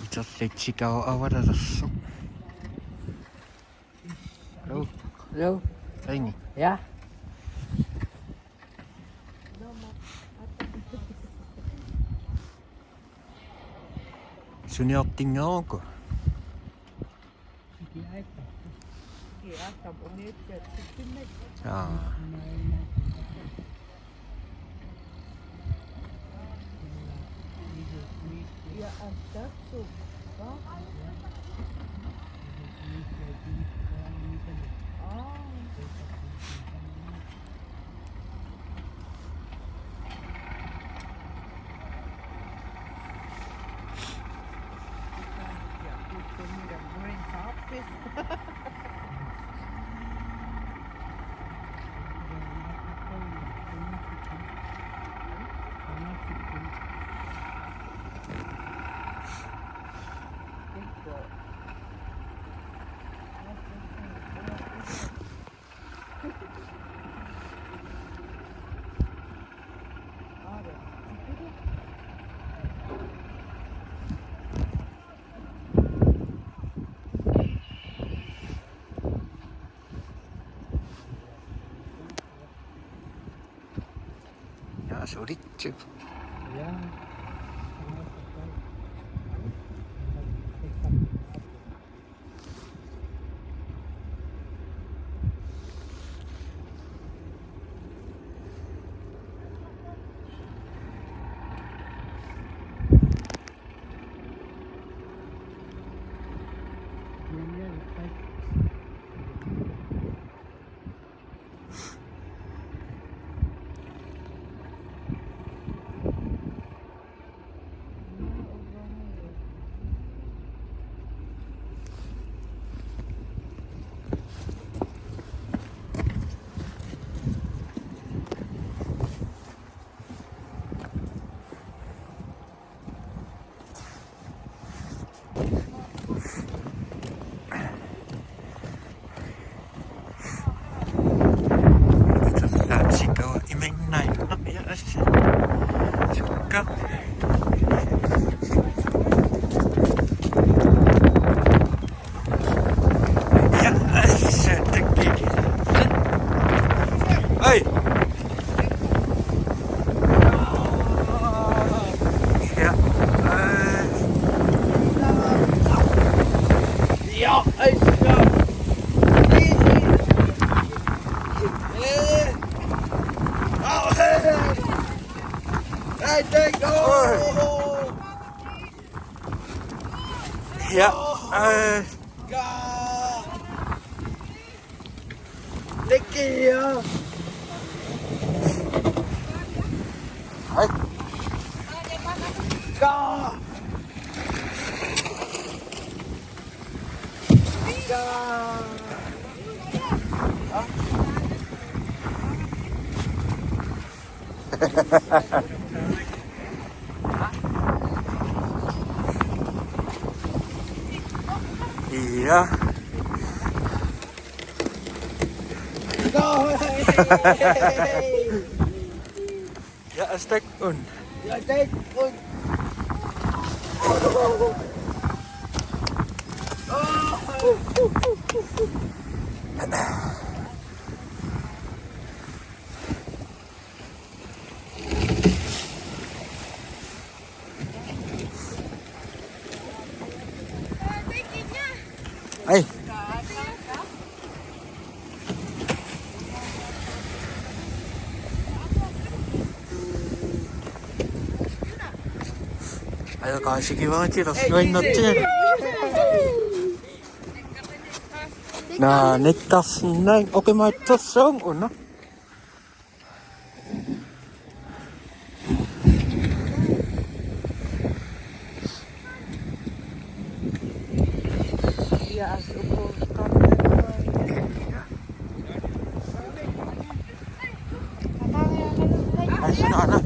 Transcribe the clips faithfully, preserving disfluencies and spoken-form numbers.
Iterlitsikka avalalersoq. Hello. Hello. Ringi. Ja. Suniortinngeruku. Aa. Ja, sulitsivoq. Ja. Iterlitsikka imannak. Ja, assi. Sukka. Ja, assi, takki. Ai. Ja. Äh. Ja, Alter. Äh. Au, hey. Hey, thank you. Ja, äh. Ja. Thank you. Hey. Ja. Ja. Ja, astak un. Ja, astak un. Ai. Ajo, kaasikivaatilos nuinnertiga. Naa, nikkarsinnaanngilaq, oqimaatsersuunngilaq una. Ai, suna ana.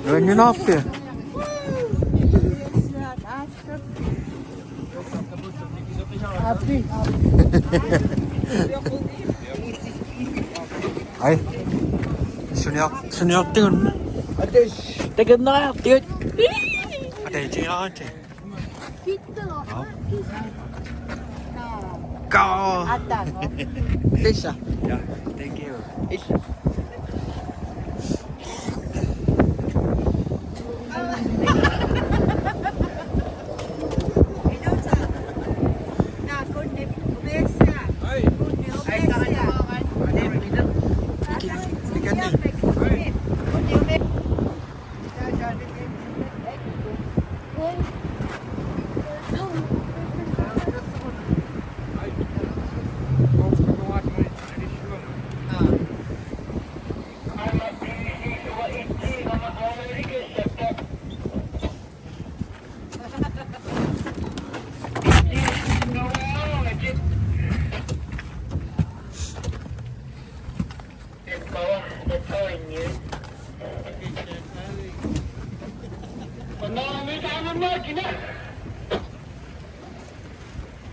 Nuannilaarpia? Ai. Sunior-, suniortigun. Takannaariartigut. Ata, itigaarti. Go. Ata. Pisa. Ja, thank you. Is.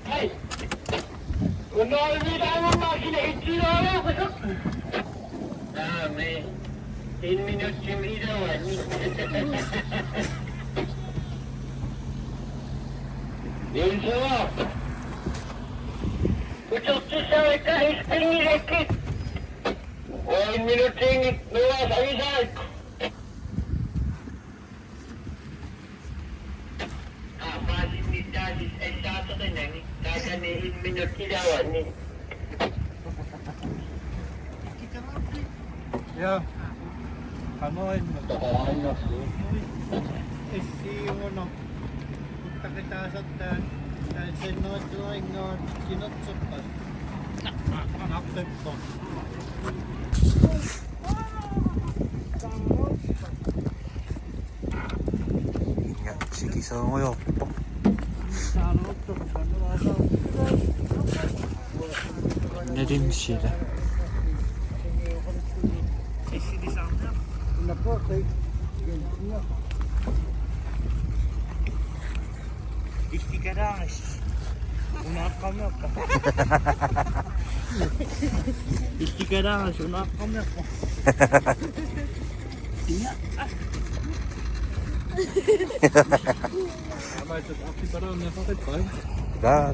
Hey. Unnuarmiit aamma kina ittilaarpasuk. Aamma. En minutimi iluani. Niels Olaf. Utertissavakka ispinnilakkit. En minutimi nuas avisaakku. Aa, paasinnittaa sis assaateqinani. Taakani en minut iluani. Ja. Qanoq imma. Toqoraannarsi. Issiugunaq. Uttaqitaasartaa. Taassannuattuarinngua kinerterpat. Anartippoq. Inga sikisoorujorpoq. Nalimsila. Illikalaarngas. Una aqqaneerpa. Illikalaarngas una aqqaneerpa. Daa.